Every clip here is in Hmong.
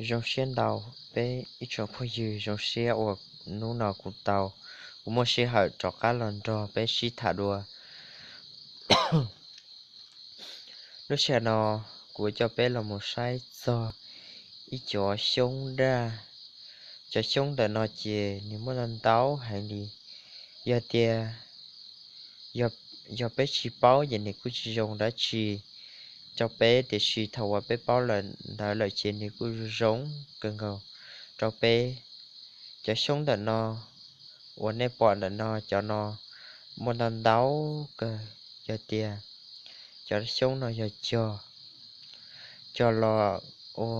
Zoo siab ntau peb ib tsoom phooj ywg, zoo siab uas hnub no kuv tau, kuv muaj sij hawm rov qab los nrog peb sib tham dua. Lub sij hawm no kuv coj peb los mus saib txog ib cov xyoob daj. Cov xyoob ntawm no ces nws muaj ntau ntau heev li. Yog tias, yog, yog peb tsis paub ces nws kuj tsis zoo dab tsi rau peb, tiam sis thaum uas peb paub lawm ntawd lawm ces nws kuj zoo kawg nkaus rau peb. Cov xyoob ntawm no uas nej pom ntawm no, cov no muaj ntau ntau kawg. Yog tias cov xyoob no yog cog, cog los ua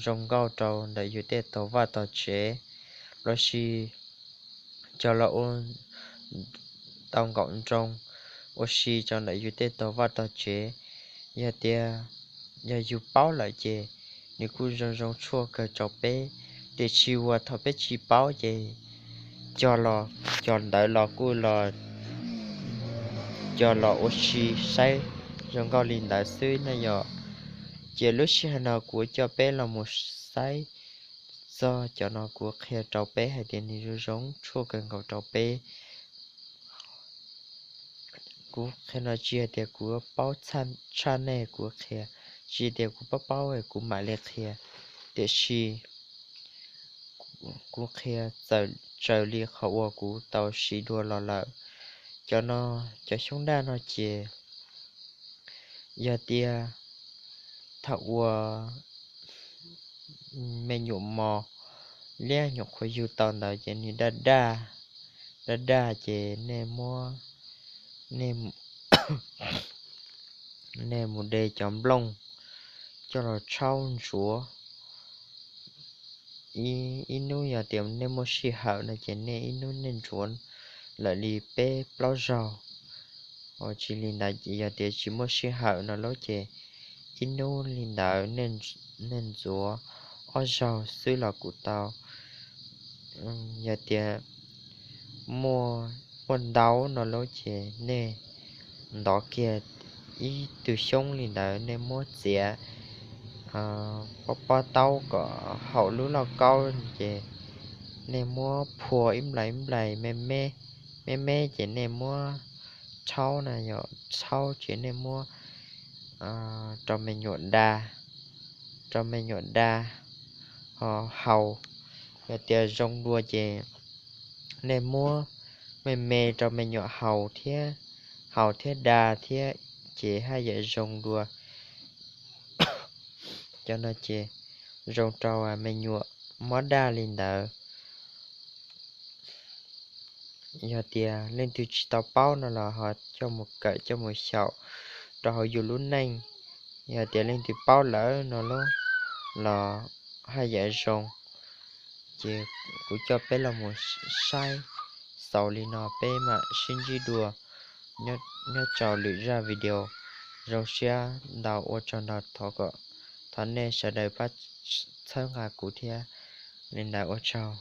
zoo nkauj rau ntawm yus tej tog vaj tog tsev, los sis cog los ua tau nkaum nroo ua si rau ntawm yus tej tog vaj tog tsev. Yog tias, yog yus paub lawm ces nws kuj zoo zoo tshuaj kawg rau peb, tiam sis uas thaum peb tsis paub ces cog los, cog ntawd los kuj los, cog los ua si saib zoo nkauj li ntawd xwb na yom. Ces lub sij hawm no kuv coj peb los mus saib txog cov no, kuv qhia rau peb hais tias nws zoo zoo tshuaj kawg nkaus rau peb. Kuv qhia no tsis hais tias kuv paub tshaj nej, kuv qhia, tsis tias kuv paub paub kuv mam li qhia, tiam sis kuv qhia txawm raws li qhov uas kuv tau siv dua los lawm. Cov no, cov xyoob daj no ces yog tias thaum uas me nyuam mos liab nyuam qhuav yug tau ntawd ces nws daj daj, daj daj ces nej muab, nej, nej mus de cov nplooj coj los tshaub ntsuav. Ib hnub yog tias nej muaj sij hawm no ces nej ib hnub nej ntsuav lawm li peb plaub zaug. Ua tsis li ntawd, yog tias tsis muaj sij hawm no lub ces ib hnub li ntawd nej ntxuav ob zaug xwb los kuj tau. Yog tias muaj, muaj ntau no lub ces nej ntov kiag ib tug xyoob li ntawd, nej muab txiav pob, pob taub kom haum lub lauj kaub ces nej muab phua ib nplais ib nplais me me, me me ces nej muab rhaub na yom, rhaub ces nej muab rau me nyuam da, rau me nyuam da ho haus. Yog tias zoo dua ces nej muab me me rau me nyuam haus thiab, haus thiab da thiab ces haj yam zoo dua. Cov no ces zoo rau me nyuam mob daj li ntawd. Yog tias leej twg tsis tau paub no los ho coj mus kawm coj mus xyaum rau hauv yus lub neej. Yog tias leej twg paub lawm no los haj yam zoo. Ces kuv coj peb los mus saib xaus li no, peb mam sib ntsib dua nyob rau lwm zaj video. Zoo siab ntau, ua tsaug ntau, thov kom, thov nej sawv daws pab txhawb nqa kuv thiab li ntawd, ua tsaug.